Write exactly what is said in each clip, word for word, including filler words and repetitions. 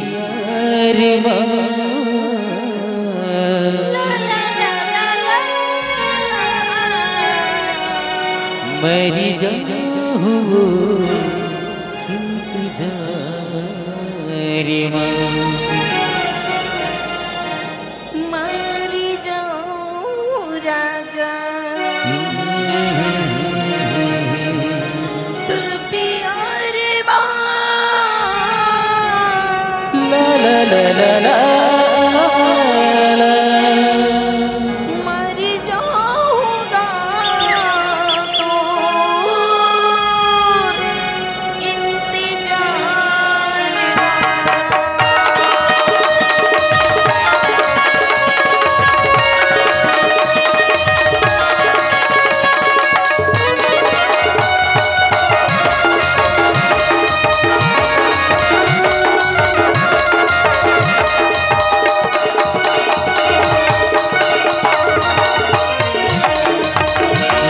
अरे माँ, मरी जाहूँ वो इंतजार माँ। मरी जाहूँ राजा। तोर प्यार मा। ला, ला, ला, ला, ला, ला। मर जाऊंगा तोर इंतजार।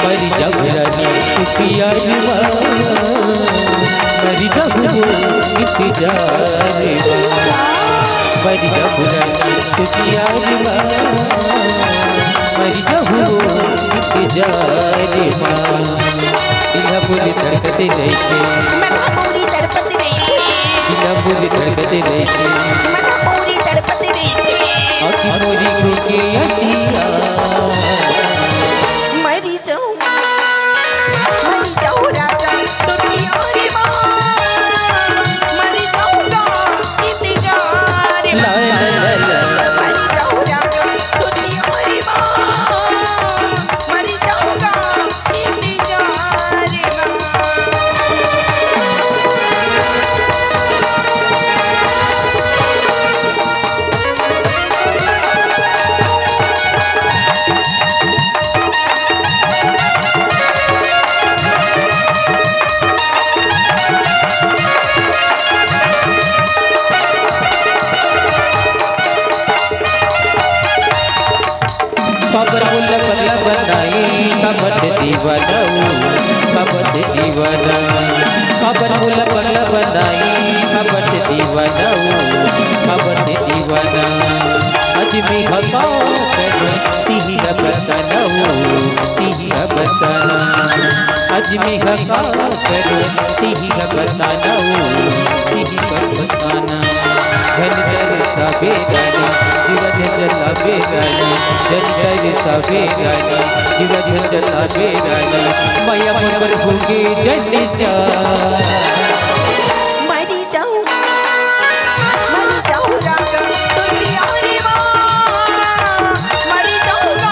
मर जाहूँ रानी तोर प्यार मा, मर जाहूँ वो इंतजार मा। मर जाहूँ रानी तोर प्यार मा, मर जाहूँ वो इंतजार मा। दिल मोर धड़कत रहिथे। मन मोर तड़पत रहिथे। दिल मोर धड़कत रहिथे। मन मोर तड़पत रहिथे। आँखी मोरी घुके अखिया। मर जाऊँ, मर जाऊँ राजा तोर प्यार मा। मर जाऊंगा इंतजार मा। ला, ला, ला, ला। मर जाऊँ राजा तोर प्यार मा। मर जाऊंगा इंतजार मा। काबर मोला पगला बनाई, काबर ते दीवाना ओ, काबर ते दीवाना। काबर मोला पगला बनाई, काबर ते दीवाना ओ, काबर ते दीवाना। आज मैं हा का करूँ, तिही हा बताना ओ, तिही हा बताना। आज मैं हा का करूँ, तिही हा बताना ओ, तिही हा बताना। झन तरसाबे रानी, जीवा झन जलाबे रानी, झन तरसाबे रानी, जीवा झन जलाबे रानी, मया मोर बर होगे झन जा। मरी जाऊँ, मरी जाऊँ राजा, तोर प्यार मा, मरी जाऊँगा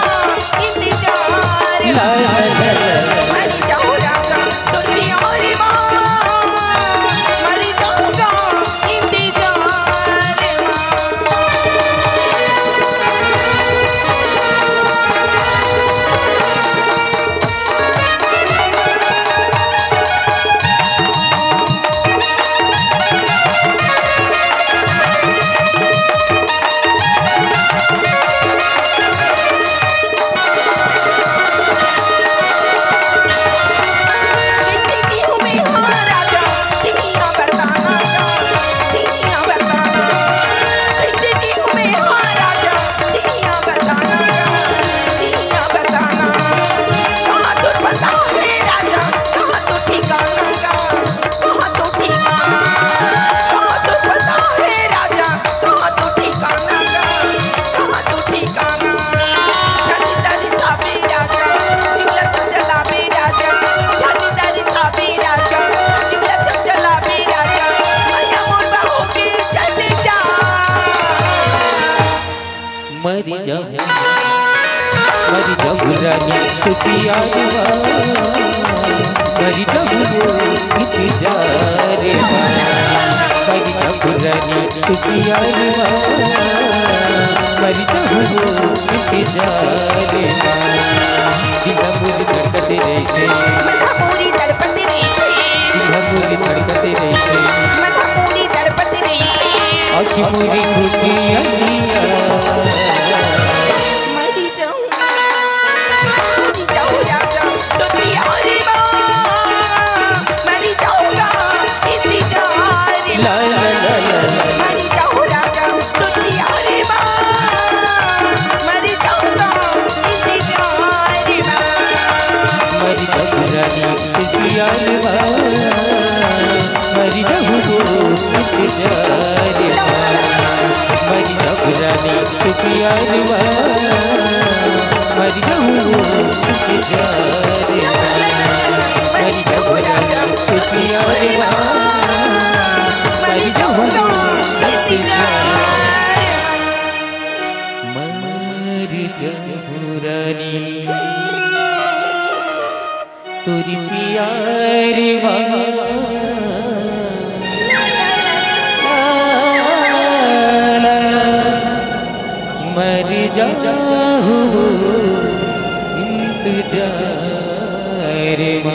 इंतजार। ला, ला, ला, ला। मरी जाऊँ राजा, तोर प्यार मा, मरी जाऊँगा इंतजार मा। मरी जाहूँ, मरी जाहूँ रानी तोर प्यार मा, मरी जाहूँ वो इंतजार मा। मरी जाहूँ रानी तोर प्यार मा, मरी जाहूँ वो इंतजार मा। दिल मोर धड़कत रहिथे। मन मोर तड़पत रहिथे। दिल मोर धड़कत रहिथे। मन मोर तड़पत रहिथे। आँखी मोरी घुके अखिया। मरी जाऊँ, मरी जाऊँ राजा, तोर प्यार मा। मरी जाऊँगा इंतजार मा। ला, ला, ला, ला, ला। मरी जाऊँ मर जाऊं इंतजार में, मर जाऊं राजा इंतजार में, मर जाऊं इंतजार, मर जाऊं रानी। तोरी प्यार मा मर जाहूँ इंतजार मा।